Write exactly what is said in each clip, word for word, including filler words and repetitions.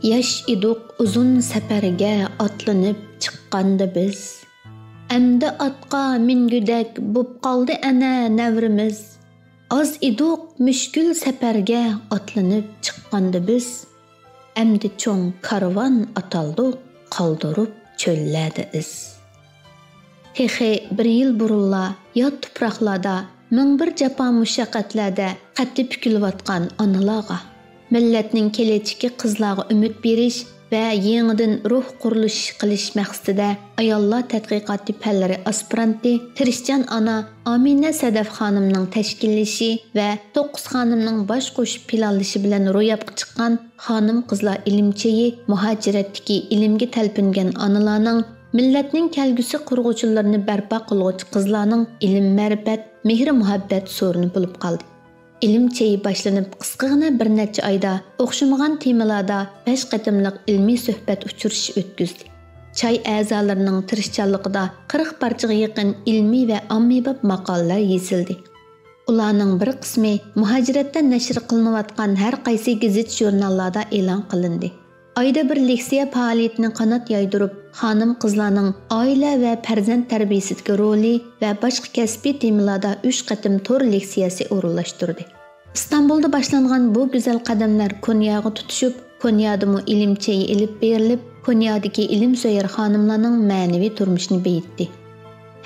ياش ئىدۇق ئۇزۇن سەپەرگە ئاتلىنىپ چىققاندا بىز. ئەمدى ئاتقا مىنگۈدەك بوپ قالدى ئەنە نەۋرىمىز. ئاز ئىدۇق مۈشكۈل سەپەرگە ئاتلىنىپ چىققاندا بىز. ئەمدى چوڭ كارۋان ئاتالدۇق، قالدۇرۇپ چۆللەردە ئىز. تېخى بىر يىل بۇرۇنلا يات تۇپراقلاردا مىڭ بىر جاپا مۇشەققەتلەردە قەتتى پۈكۈلۈۋاتقان ئانىلارغا، مىللەتنىڭ كېلەچىكى قىزلارغا ئۈمىد بېرىش ۋە يېڭىدىن روھ قۇرۇلۇشى قىلىش مەقسىتىدە ئاياللار تەتقىقاتى پەنلىرى ئاسپىرانتى، تىرىشچان ئانا ئامىنە سەدەف خانىمنىڭ تەشكىللىشى ۋە توققۇز خانىمنىڭ باش قوشۇپ پىلانلىشى بىلەن روياپقا چىققان خانىم-قىزلار ئىلىم چېيى مۇھاجىرەتتىكى ئىلىمگە تەلپۈنگەن ئانىلارنىڭ، مىللەتنىڭ كەلگۈسى قۇرغۇچىلىرىنى بەرپا قىلغۇچى قىزلارنىڭ ئىلىم-مەرىپەت، مېھرى-مۇھەببەت سورۇنى بولۇپ قالدى. ئىلىم چېيى باشلىنىپ قىسقىغىنە بىر نەچچە ئايدا ئوخشىمىغان تېمىلاردا بەش قېتىملىق ئىلمىي سۆھبەت ئۇچرىشىشى ئۆتكۈزدى. چاي ئەزالىرىنىڭ تىرىشچانلىقىدا قىرىق پارچىغا يېقىن ئىلمىي ۋە ئاممىباب ماقالىلەر يېزىلدى. ئۇلارنىڭ بىر قىسمى مۇھاجىرەتتە نەشر قىلىنىۋاتقان ھەر قايسى گېزىت-ژۇرناللاردا ئېلان قىلىندى. ئايدا بىر لېكسىيە پائالىيىتىنى قانات يايدۇرۇپ، خانىم-قىزلارنىڭ ئائىلە ۋە پەرزەنت تەربىيەسىدىكى رولى ۋە باشقا كەسپىي تېمىلاردا ئۈچ قېتىم تور لېكسىيەسى ئورۇنلاشتۇردى. ئىستانبۇلدا باشلانغان بۇ گۈزەل قەدەملەر كونياغا تۇتىشىپ، كونيادىمۇ ئىلىم چېيى ئېلىپ بېرىلىپ، كونيادىكى ئىلىمسۆيەر خانىملارنىڭ مەنىۋى تۇرمۇشىنى بېيىتتى.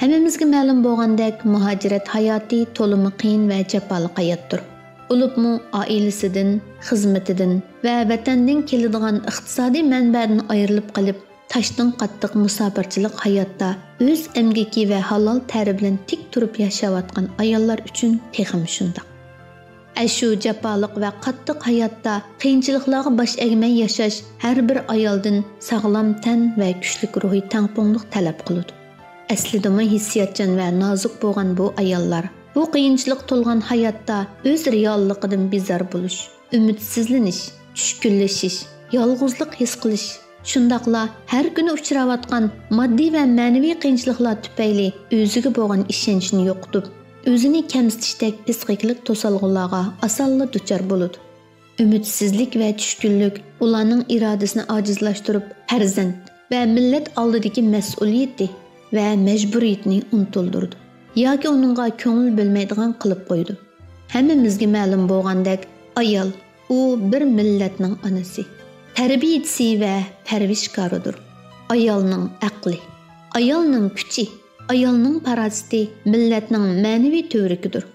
ھەممىمىزگە مەلۇم بولغاندەك، مۇھاجىرەت ھاياتى تولىمۇ قىيىن ۋە جاپالىق ھاياتتۇر. بولۇپمۇ ئائىلىسىدىن، خىزمىتىدىن ۋە ۋەتەندىن كېلىدىغان ئىقتىسادىي مەنبەدىن ئايرىلىپ قېلىپ، تاشتىن قاتتىق مۇساپىرچىلىق ھاياتتا ئۆز ئەمگىكى ۋە ھالال تەرى بىلەن تىك تۇرۇپ ياشاۋاتقان ئاياللار ئۈچۈن تېخىمۇ شۇنداق. ئەشۇ جاپالىق ۋە قاتتىق ھاياتتا قىيىنچىلىقلارغا باش ئەگمەي ياشاش ھەر بىر ئايالدىن ساغلام تەن ۋە كۈچلۈك روھىي تەڭپۇڭلۇق تەلەپ قىلىدۇ. ئەسلىدىمۇ ھېسسىياتچان ۋە نازۇك بولغان بۇ ئاياللار بۇ قىيىنچىلىق تولغان ھاياتتا ئۆز رېئاللىقىدىن بىزار بولۇش، ئۈمىدسىزلىنىش، چۈشكۈنلىشىش، يالغۇزلۇق ھېس قىلىش، شۇنداقلا ھەر كۈنى ئۇچراۋاتقان ماددىي ۋە مەنىۋى قىيىنچىلىقلار تۈپەيلى ئۆزىگە بولغان ئىشەنچىنى يوقىتىپ، ئۆزىنى كەمسىتىشتەك پىسخىكىلىق توسالغۇلارغا ئاسانلا دۇچار بولىدۇ. ئۈمىدسىزلىك ۋە چۈشكۈنلۈك ئۇلارنىڭ ئىرادىسىنى ئاجىزلاشتۇرۇپ، پەرزەنت ۋە مىللەت ئالدىدىكى مەسئۇلىيىتى ۋە مەجبۇرىيىتىنى ئۇنتۇلدۇرىدۇ ياكى ئۇنىڭغا كۆڭۈل بۆلمەيدىغان قىلىپ قويىدۇ. ھەممىمىزگە مەلۇم بولغاندەك، ئايال، ئۇ بىر مىللەتنىڭ ئانىسى، تەربىيىچىسى ۋە پەرۋىشكارىدۇر. ئايالنىڭ ئەقلى، ئايالنىڭ كۈچى، ئايالنىڭ پاراسىتى مىللەتنىڭ مەنىۋى تۈۋرۈكىدۇر.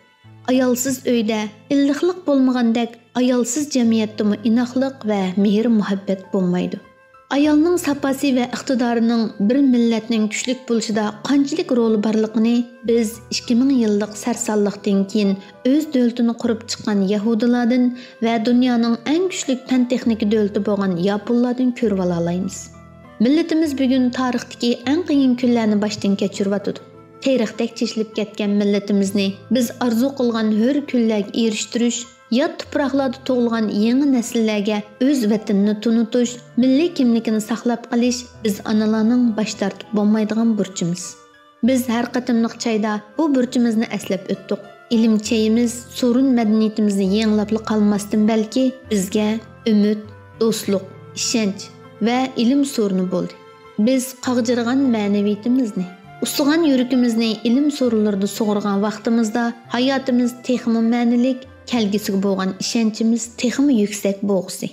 ئايالسىز ئۆيدە ئىللىقلىق بولمىغاندەك، ئايالسىز جەمئىيەتتىمۇ ئىناقلىق ۋە مېھىر-مۇھەببەت بولمايدۇ. ئايالنىڭ ساپاسى ۋە ئىقتىدارىنىڭ بىر مىللەتنىڭ كۈچلۈك بولۇشىدا قانچىلىك رولى بارلىقىنى بىز ئىككى مىڭ يىللىق سەرسانلىقتىن كېيىن ئۆز دۆلىتىنى قۇرۇپ چىققان يەھۇدىيلاردىن ۋە دۇنيانىڭ ئەڭ كۈچلۈك پەن-تېخنىكا دۆلىتى بولغان ياپونلاردىن كۆرۈۋالالايمىز. مىللىتىمىز بۈگۈن تارىختىكى ئەڭ قىيىن كۈنلەرنى باشتىن كەچۈرۈۋاتىدۇ. تېرىقتەك چېچىلىپ كەتكەن مىللىتىمىزنى بىز ئارزۇ قىلغان ھۆر كۈنلەرگە ئېرىشتۈرۈش، يات تۇپراقلاردا تۇغۇلغان يېڭى نەسىللەرگە ئۆز ۋەتىنىنى تونۇتۇش، مىللىي كىملىكىنى ساقلاپ قېلىش بىز ئانىلارنىڭ باش تارتىپ بولمايدىغان بۇرچىمىز. بىز ھەر قېتىملىق چايدا بۇ بۇرچىمىزنى ئەسلەپ ئۆتتۇق. ئىلىم چېيىمىز سورۇن مەدەنىيىتىمىزنى يېڭىلاپلا قالماستىن، بەلكى بىزگە ئۈمىد، دوستلۇق، ئىشەنچ ۋە ئىلىم سورۇنى بولدى. بىز قاغجىرىغان مەنىۋىيىتىمىزنى، ئۇسسىغان يۈرىكىمىزنى ئىلىم سورۇنلىرىدا سۇغۇرغان ۋاقتىمىزدا ھاياتىمىز تېخىمۇ مەنىلىك، كەلگۈسىگە بولغان ئىشەنچىمىز تېخىمۇ يۈكسەك بولغۇسى.